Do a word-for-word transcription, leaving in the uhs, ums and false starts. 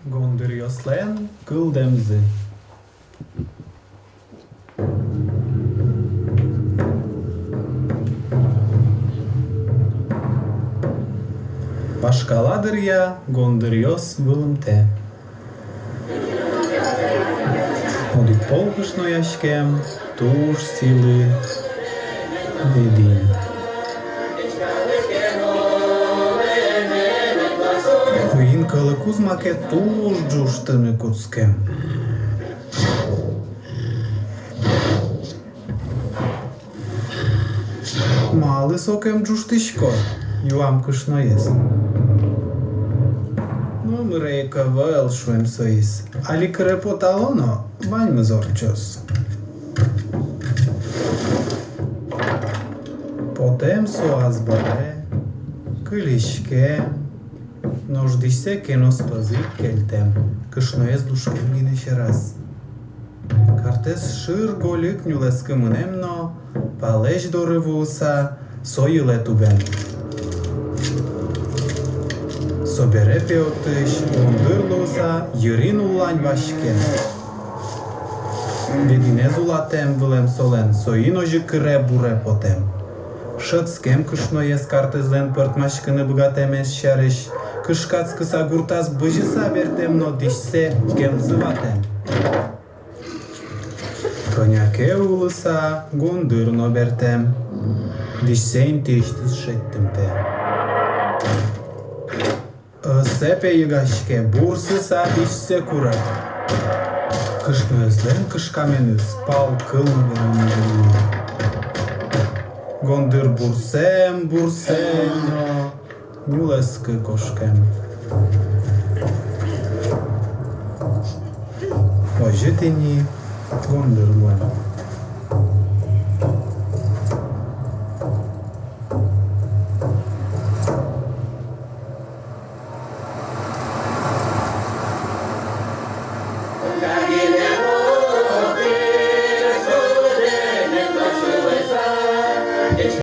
Гондыръёслэн кылдэмзы. Вашкала дыръя гондыръёс вылымтэ. Одӥг пол кышнояськем туж сӥлы ведӥн. Выйын кӧлыкуз маке туж ӝужтыны кутскем. Малы сокем ӝужтӥськод? — юам кышноез. Номыр ик ӧвӧл, — шуэм соиз. — Али кыре потало но, ваньмыз ортчоз. Потэм со азбаре, кылиськем, нош дӥсьсэ кенос пӧзы ик кельтэм, кышноез лушкем гинэ сьӧраз. Картэз шыр гольык нюлэскы мынэм но, палэзь доры вуыса, со йылэ тубем. Собере пе отысь гондыр луыса йыри нуллань васькем. Ведӥнэз улатэм вылэм солэн, соин озьы кыре-буре потэм. Шӧдскем кышноез картэзлэн пӧртмаськыны быгатэмез сярысь, кышкатскыса гуртаз бызьыса бертэм но дӥсьсэ кензы ватэм. Кӧня ке улыса гондыр но бертэм, дӥсьсэ интыысьтыз шедьтымтэ. Ӧсэ пе йыгаське, бурсыса дӥсьсэ куре. Кышноезлэн кышкаменыз пал кыл но вераны уг лу. Гондыр бурсэм, бурсэм но нюлэскы кошкем. Озьы тӥни гондыр луэм.